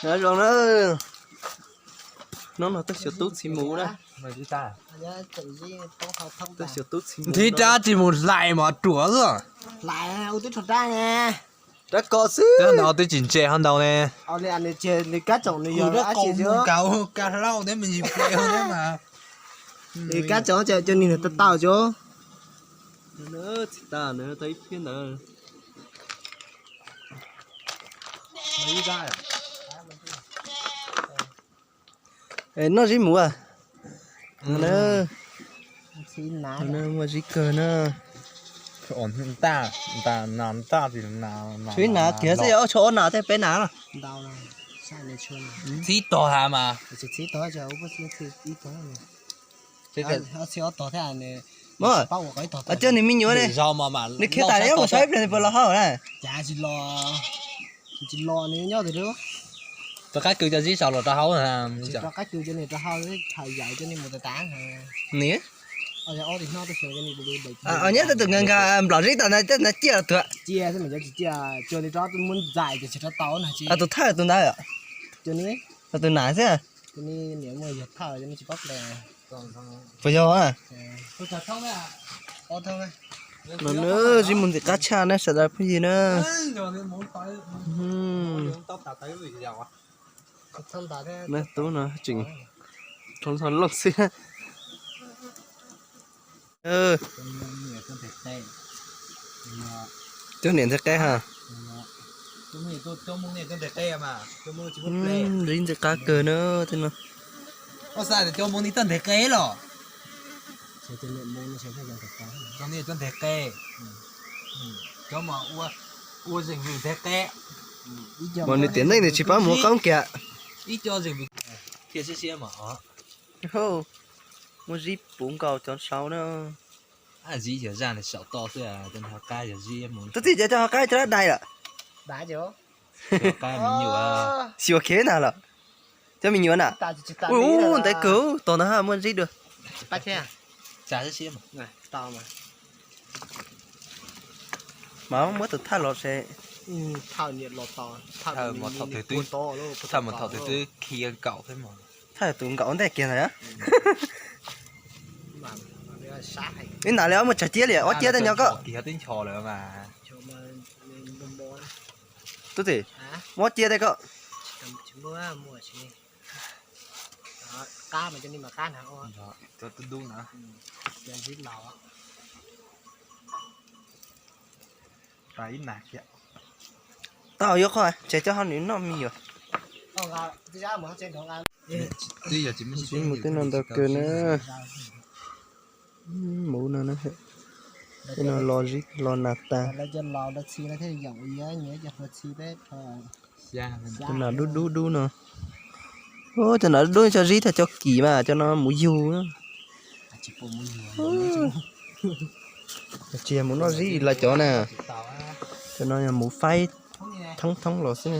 Nyob zoo na. Hnub no tuaj xyuas tub txhiv mus na. Tuaj xyuas tub txhiv mus. Nthib rab tsis mus hlais mos ruam xwb. Rab ko xwb. Twb tsis ntse ho ntau ne. Kab hlauj thiab me ntsis ple thiab mas. Kab tsoom coj ni nws tau tau cov. Tsis tas nws tau ib phiab ntawd. Noj zib mus. Muaj zib kawg na. Tshuav ib nas kiag xwb, tshuav ob nas thiab peb nas na. Txhib tog has mas. Coj nws me nyuam ne, nws khiav tas mus saib ib pliag puas los hauj na. Rov qab kwv cov zib saud los rau hauv. Ni, nyob tus nkag nkag nplom zib tas ntawd ciaj los tuag. Tus thawj tus ntawd, tus nas xwb. Puas yog? No na, zib mus ntxim qab tshaj na sawv daws phooj ywg na. Tub no tseem rho nrho looj xwb. Cov niam ntxeg qeb ha. Zib ntxim qab kawg na tej no. Mas nws tiam neej nws tsis paub mus qoob kiag. Muaj zib puv nkaus cov saud na. Tub txib cov cov ho qaib cov dab dais lawm. Xyuas khiav na los. Cov me nyuam na. Ua ntev kawg tos na ha muaj zib dua. Mas muab tus thawj los se. Thawj mus thaum twg twb khi nkaum thiab mas. Thawj tus nkaum ntej kiag ntawd. Ib nta li ob muaj tsav ciab li ob ciab tej nyob koj. Tub txib, muab ob ciab tej koj. Tau yuav qhov tsev coj ho nws noj me nyuam. Zib mus tej no ntau kawg na. Mus no na. Tej no los zib los nas tas. Cov nas dub dub dub no. Cov nas dub dub cov zib thiab cov kim mas cov no mus yug. Tsis yog mus noj zib lawv cov na. Cov no yog mus faib thoob thoob los xwb.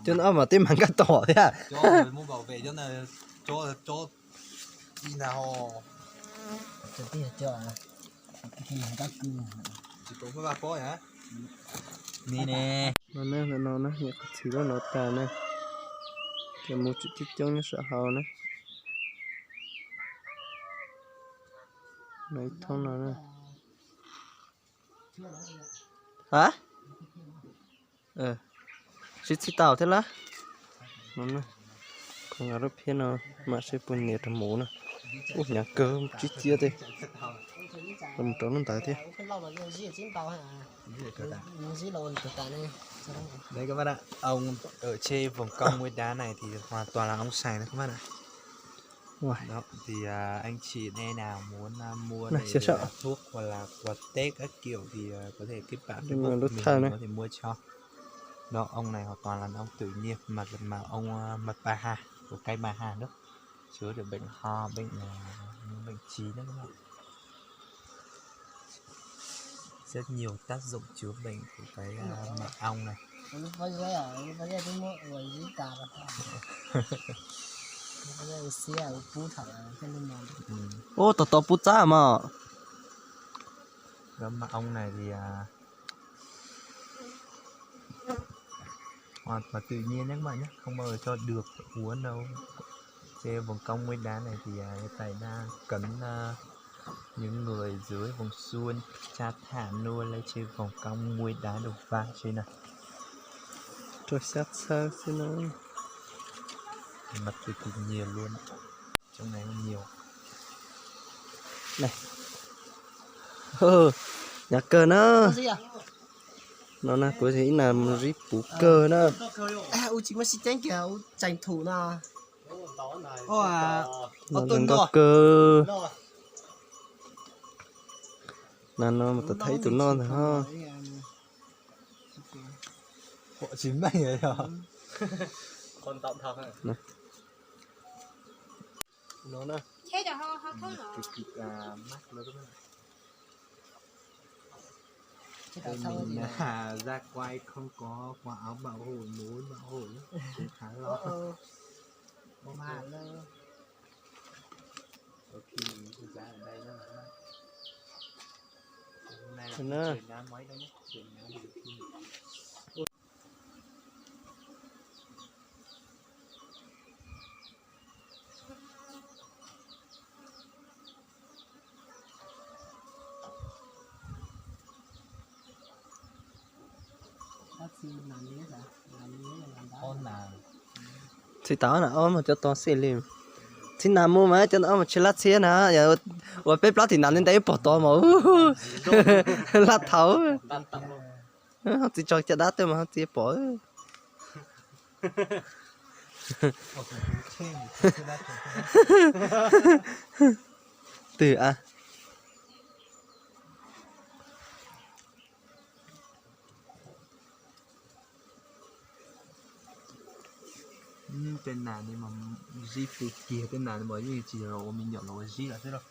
Cov no mas tej mas nkaj tom thiab. No na, no na, niam qhov txhim loj no tas na. Cov mus tseem coob coob nyob saum hauv na. No ib thoob no na. Ha? Sib txhij tau thiab lawm. Khoov nqa lub phiab no mam seb puas nyiam rau mus na. Ub, hnyav kawg, tsib ciab tej. Los mus rau lub ntawd thiab. Đấy các bạn ạ, ông ở trên vùng công Nguyên Đá này thì hoàn toàn là ông Sài đấy các bạn ạ. Đó, thì à, anh chị em nào muốn à, mua để à, thuốc hoặc là quà Tết các kiểu thì à, có thể kết bạn Facebook mình, mình có thể mua cho. Đó, ông này hoàn toàn là ông tự nhiên, mật là mà ông à, mật ba ha, của cây ba ha đó. Chữa được bệnh ho, bệnh à, bệnh trí đó các bạn. Rất nhiều tác dụng chữa bệnh của cái à, mật ong này. Ua zib ua zib ua zib tas. Ub, tau tau pub txab mas. Mật ong này thì à, hoàn toàn tự nhiên nhé các bạn nhé, không bao giờ cho được uống đâu. Trên vòng cong muối đá này thì à, hiện tại đang cấm à, những người dưới vùng xuân cha thả nuôi lây trên vòng cong muối đá đục vang trên này. Trôi sát sao xí nó. Mật cực kỳ nhiều luôn. Trong này nhiều. Này. Ơ, nhà cờ nó. Nó nè, của gì nè, một rít pú cờ nó. U chỉ mới xí chén kìa, u tranh thủ nè. Ô à, ô Nó tuần đang có rồi. Cờ. Nè, nó mà tao thấy tụi nó nè ha. Bộ chỉ mấy người rồi. Con tao thật. Nè. Nó nè. Thế là ho, ho thơm rồi. Cái kịch à, mát luôn đó. Thế là Ê, thơm mình gì à, ra quay không có quần áo bảo hộ, mũ bảo hộ nữa. Cũng khá lo. Ờ, ờ. Mà là Có khi mình cứ dán ở đây nhá. Hôm nay là Thế không nữa. Trời nắng mấy đâu nhé. Trời nắng thì được khi nghỉ. Txhij tau na, ob mas cov to xij li. Txhij nas mus mas cov no ob mas tsis lab txhiab na, yog ua peb plaub tim nas ntev ntev pom tod mas lab thaum. Ho txiv tso caj dab tuaj mas ho txiv pom. Twg a? Tej nas ne mas zib pw kiag, tej nas ne mas yeej tsis yog ua me nyuam los ua zib lawm xwb lauj.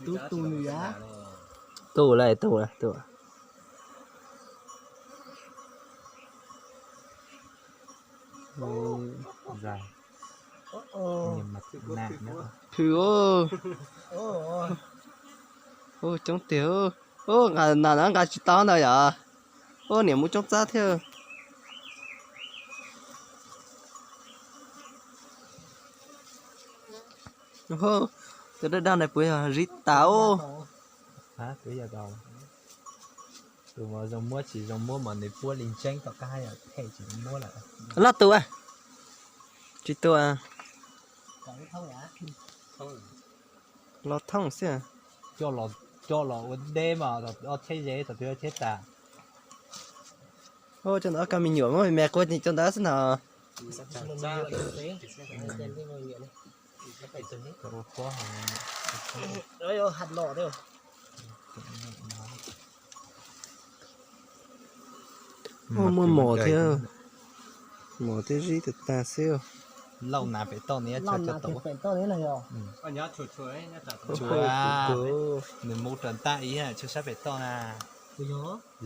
Tub tu nws a. Tu lawm, tu lawm, tu. Phwm os. Ub, coob tiag. Ub, nas no nqa tsis tau ntag yom. Ub, niam muab coob txab thiab. Tus dawb dawb no puas yog zib tas ub? Tus mas zoo muab tsis zoo muab mas nws puab li ntseeb tom qab yom, phem tsis muab lawm. Loj tus a. Tsis tus a. Los thoob xwb. Coj los ua deb mas, cheb ze thaum twg cheb tas. Cov ntawd ob kab me nyuam muab me quaj cov ntawd xwb no. Muaj mom thiab, mom thiab zib tas tas xwb. Lauj, nas pem toj ne, tshuav, nws mus rau ntaj ib, tshuav sab pem toj na.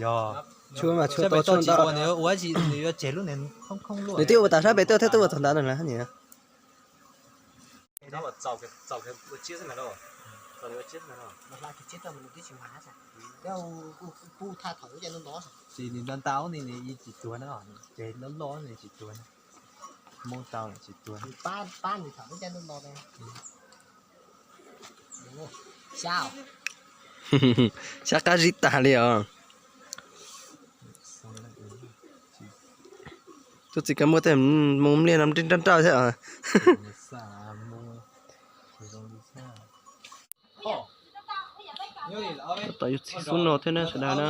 Yog, tshuav mas tshuav sab pem toj tsis ua, nws ua tsis, nws yuav tseg lub niag khoob khoob luaj. Nws twb ua tas sab pem toj thiab twb ua txog ntawd na. Tsis, nws ntau ntau ne, nws tsis tuag na, tseg loj loj ne tsis tuag na. Mus tau lawm tsis tuag. Sab qab zib tag li os. Tus txiv kab muab tej mus npliag no nrij nraj nraj thiab. Tom yuav txhij xub no thiab na sawv daws na.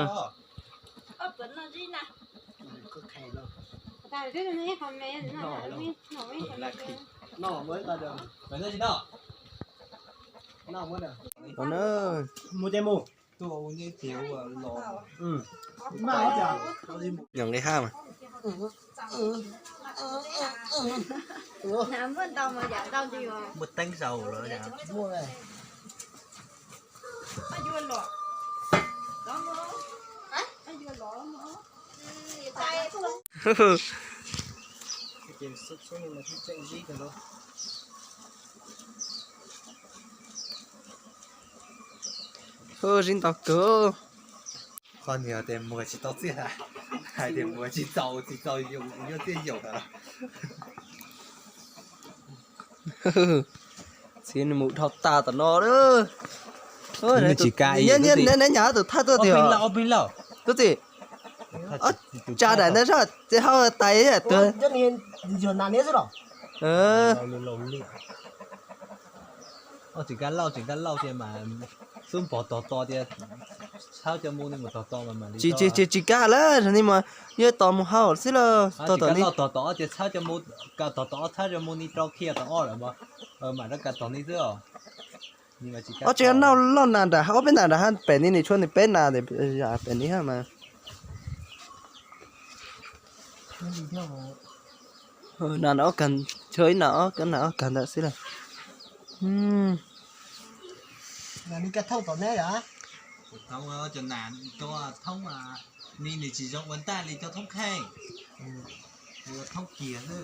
Os na. Nyob nqi haj mas. Muaj teeb zaus lawm. Ces xub xub no mas thiaj tseem zib kawg los. Zib ntau kawg. Qhov niag tias muag tsis tau txiaj, hais tias muag tsis txaus tsis txaus yus yuav txiaj yaum tas. Txiv nws mus dhau tas tom no. Neb nyam tus thaj tuaj tiag. Tub txim, tsa daim ntawd soj txiv hau tais tuag. Tsis nkag lauj, tsis nkag lauj tias mas xub pov tog to tias txhawb cov mus ni mus tog to mas tsis, tsis, tsis, tsis nkag lawm ni mas yog tos mus hau xwb lauj. Tog tom ni, tog tom ob tias txhawb cov mus, tog tom ob txhawb cov mus ni rau kiag tom ob lawm mas mam rov kav tog ni xwb os. Ob tsev noj loj nas nram hab, ob peb nas nram hab pem ni, nws tshuav nws peb nas pem ni hab mas. Nas ob kag, tshuav ib nas ob, nas ob kag ntawd xwb lauj. Ni nws tsis zoo ua ntaj li cov thoob kheej, ua thoob kiag xwb.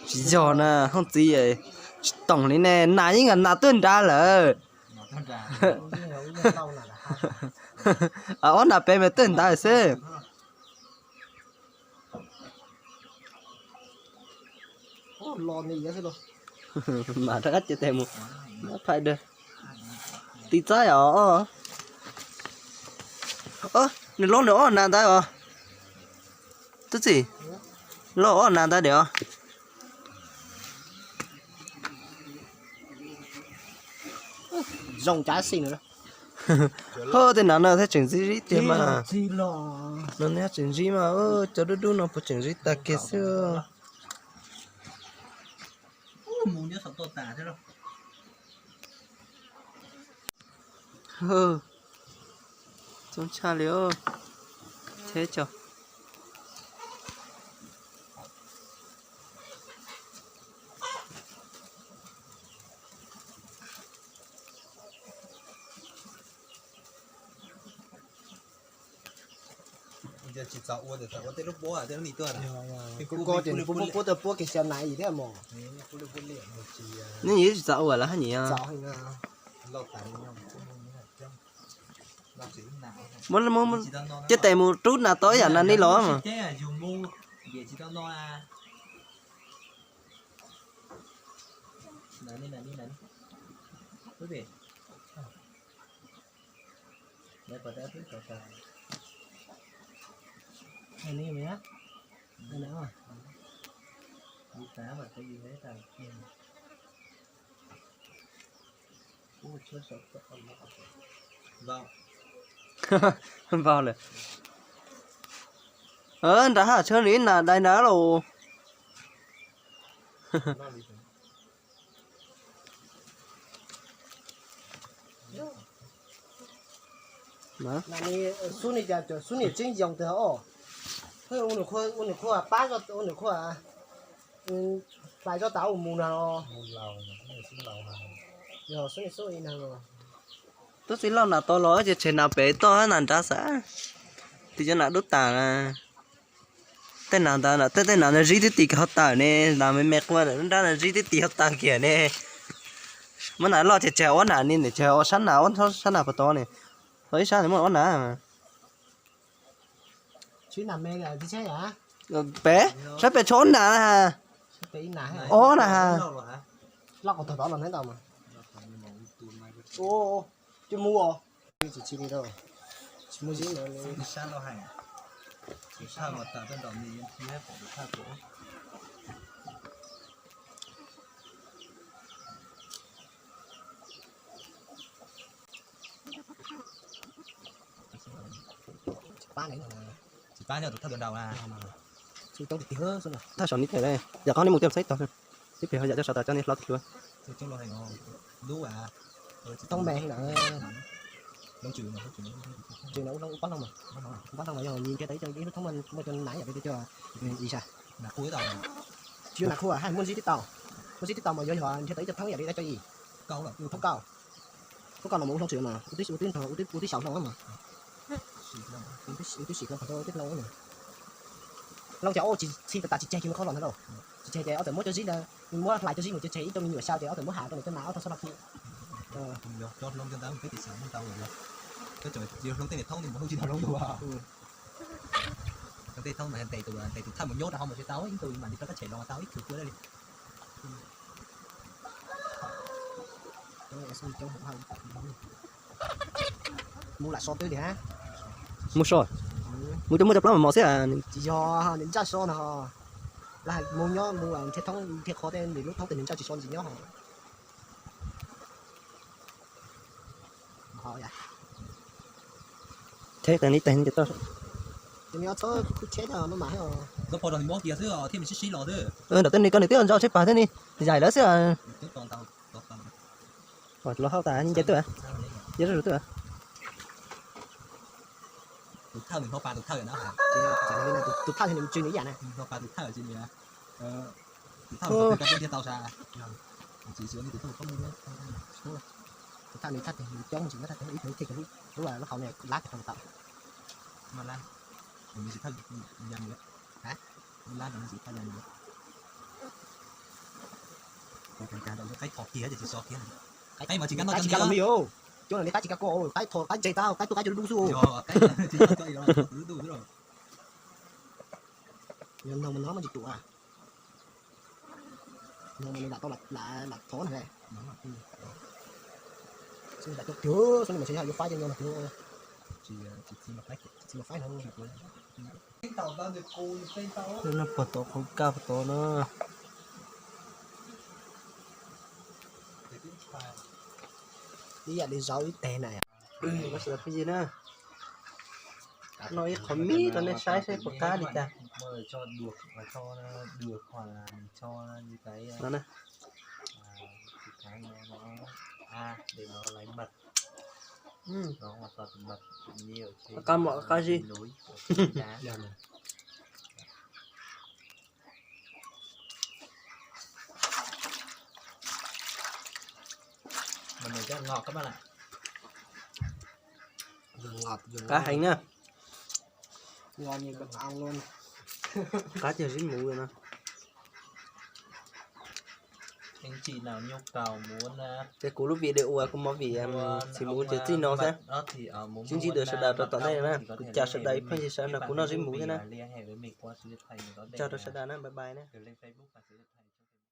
Tsis yog na, hooj txiv, tsis toom li ne, nas yeej nas tuaj nrad lawm. Ob nas pem mas tuaj nrad xwb. Mam rov qab cia tes mus phais dawg. Tiv txaib os. Nws loj nws ob nas ntawd os. Tub txim, loj ob nas ntawd diam. Zoo cav xim na. Ho tej nas no thiaj tseem ntxim zib tiag mas. No thiaj tseem ntxim mas, cov dub dub no puas tseem ntxim tag kiag xwb. Coob tshaj li. Teb tso. Tsis txaus ua, ua tej lub puab, tej lub nim tuaj. Puab, puab, puab kiag xyaw nas thiab mog. Neb yeej tsis txaus ua lawm hab nyam. Muab, muab, muab cia tes mus rub nas tau ib yam nas ni los mas. Vau lawm. Nrad haj tshawb nws ib nas dai nrad los. Xub ni cas xub ni tseeb yoos tiag os. Ua nws qhuav pab, ua nws qhuav hlais tso tas ua mus na. Yog xub ni xub i nag. Tub txib loj nas tod los ces tshem nas pem toj hab nas nrad xav. Twb cov nas dub tas na. Tej nas ntawd, tej, tej nas ntawd zib twb tis hauv taws ne, nas me me qua lawm nrab na zib twb tis hauv taws kiag ne. Muab nas loj ces tshem ob nas ni, tshem ob sab nas, ob sab nas puas tod ne. Tod ib sab muaj ob nas. Pem, sab pem tshuav ob nas na. Ob nas. Thaj saum ni pem, yam qhov nej mus tiag saib tog, tib pem ho yam coj saum tas cov ni hlob tib luag. Thoob npe heev lawm. Tswv no ua pob loog mas, pob loog mas yog nyias nrhiav tau ib lub thoob muaj cov nas yam li cov i sa. Tsis yog nas khu hais muaj zib tib tau, muaj zib tib tau mas yuav yog nrhiav tau ib co thoob yam li dab co i. Thoob kauj, thoob kauj no mas ua hloov tswv mas ua tib xyaum hloov mas, ua tib sim hloov tib hloov. Hloov ces ua tsis txhij tas tsis tseg kiag me qhob los ntag lauj. Tsis tseg ces ob txawm muab cov zib ntawd, muab hlais cov zib mus tseg ib co me nyuam xyaw ces ob txawm muab has rau nws cov nas ob txhob sab laj khi. Cov hloov cov ntawd peb tias xyaum hloov tau lawm. Cov hloov tej niam thoob ni mus hloov tsis tau hloov dua. Hloov tej thoob mas ntes tus, ntes tus thawj mus nyob rau hauv mas tsis tau ib tug, mam li rov qab tshem los tau ib khwv pua li. Mus lam so twb li hab. Mus so, mus coj muaj cov plaub mos mos xwb. Tsis yog, nws ntsaj so no. Mus nyob mus nrhiav thoob nrhiav qhov tej nws lub thoob tej nws ntsaj tsis so ntsis nyob. Tsheb qee li teg toj. Txhob kuj tsheb maj mam thiab. Ntawm tej ni koj nws twb ntsaj tsheb pag thiab ni, yaim lawv xwb. Los hauj tas nce twb, nce zuj zus twb. Tus thawj nws hmo pas tus thawj na. Tus thawj nws tsw nws ib yam na. Hmo pas tus thawj tsis nws. Tus thawj nws thawj nws coob ntsis, thawj ib tug thiaj lub, lub hauv ne lab tau. Qaib thom kiag ces tsis so kiag. Qaib mas tsis kab noj cov ntxiv. Cov no li qaib tsis kab ko, qaib thom qaib ntse tau, qaib tuaj qaib cov dub xwb. Yog no mas no mas tsis tuaj. No mas nws lam tau lam thov na. Xwb lam cov tiag, xwb mas yuav faib cov no mas tiag. Tsis txi mas faib no. Noj puag tod qhov kaj puag tod no. Ib yam li zaub ib teg na. Sawv daws phooj ywg na, noj ib qho mib rau nej saib seb puas qab li cas. No na. Qab mom qab zib. Qab heev na. Qab tiag zib muv no. Ces kuv lub video uas kuv movie txiv muv ces txij no xwb. Sib ntsib dua sawv daws rau tom ntej na, kuv caw sawv daws ib pheej sawv daws nrog kuv noj zib muv thiab na. Tsaug rau sawv daws na, bye bye na.